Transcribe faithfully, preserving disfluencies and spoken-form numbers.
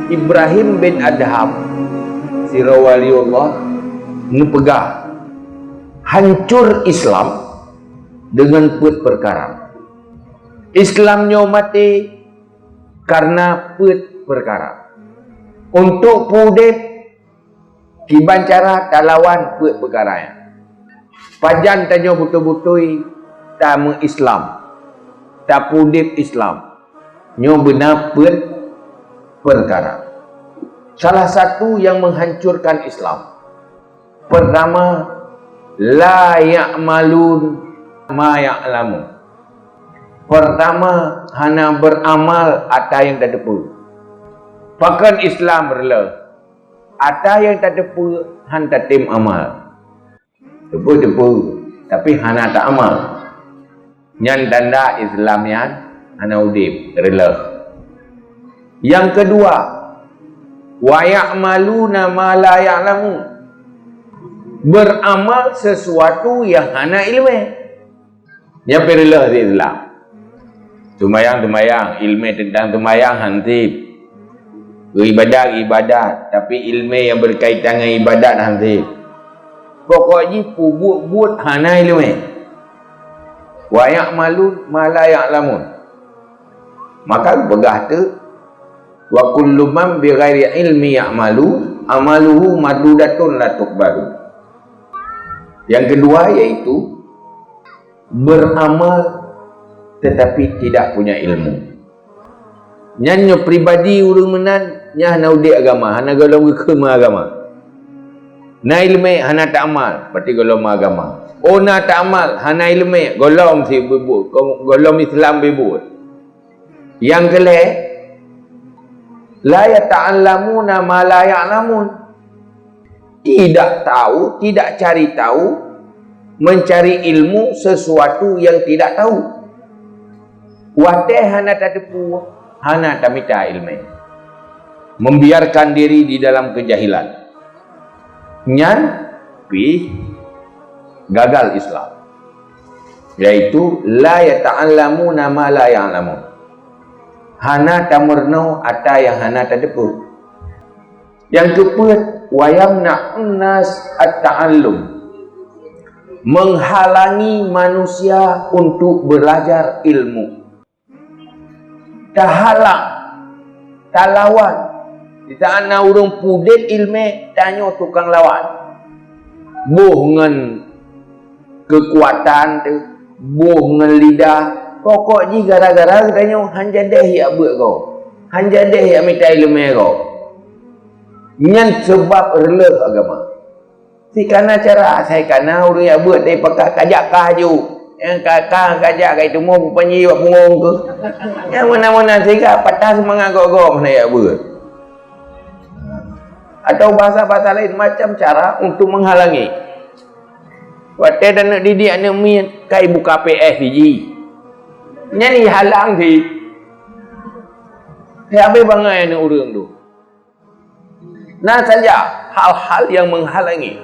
Ibrahim bin Adham, sidroe waliullah, neupeugah, hancur Islam dengan peuet peukara. Islam nyoe maté karena peuet peukara. Untuk peuudeb, kiban cara talawan peuet peukara nyan. Pajan tanyoe beutôi-beutôi tameu-Islam, tapeuudeb Islam. Nyoe beuna peuet peukara. Salah satu yang menghancurkan Islam. Pertama, la ya'malun ma ya'lamun. Pertama, hana beramal ata nyang tateupeue. Pakon Islam reuloh? Ata nyang tateupeue han tatem amal. Teupeue-teupeue, tapi hana ta amal. Nyan tanda Islam nyan hana udeb, reuloh. Yang kedua, wa ya'maluna ma la ya'lamun. Beramal sesuatu yang hana ileumé. Nyan pih reuloh di Islam. Seumayang-seumayang, ileumé teuntang seumayang han sép. Ibadat-ibadat, tapi ileumé nyang beukaitan ngon ibadat han sép. Pokok jih peubuet-buet hana ileumé. Wa ya'malun ma la ya'lamun. Maka geupeugah teuk, wa kullu man bighairi ilmi ya'malu, amaluhu mardudatun la tuqbalu. Yang kedua yaitu beramal tetapi tidak punya ilmu. Nyan nyoe pribadi ureuëng meunan nyang hana udeb agama, hana gohlom geukheun agama. Na ileumé hana ta amal, berarti gohlom agama. Oh na ta amal, hana ileumé, gohlom si beubuet, gohlom Islam beubuet. Yang keulhée, la yata'allamuna ma la ya'lamun. Tidak tahu, tidak cari tahu, mencari ilmu sesuatu yang tidak tahu. Watée hana tateupeue, hana tamita ileumé. Membiarkan diri di dalam kejahilan. Nyan pih gagal Islam. Yaitu la yata'allamuna ma la ya'lamun. Hana tameurunoe ata nyang hana tateupeue. Yang keupeuet, wa yamna'un nas at-ta'allum. Menghalangi manusia untuk belajar ilmu. Tahalang, talawan. Di saat na ureuëng peuudeb ileumé, tanyoe tukang lawan. Boh ngon keukuatan teuh, boh ngon lidah. Pokok jih gara-gara geutanyoe han jadeh jak beuet gob, han jadeh jak mita ileumé gob. Nyan seubab reuloh agama. Sikana cara, sikana ureuëng jak beuet dari pakat kajak kah ju. Nyang ka, ka, kajak ka itu mau panji bak punggong ke. Nyang mana-mana sehingga patah semangat gob-gob hana jak beuet. Atau bahasa-bahasa lain, macam cara untuk menghalangi. Watée dan nak didik aneuk miet, kai buka P S I G. Nyan dihalang sih. Habis bangai aneuk ureuëng tu. Nah saja hal-hal yang menghalangi.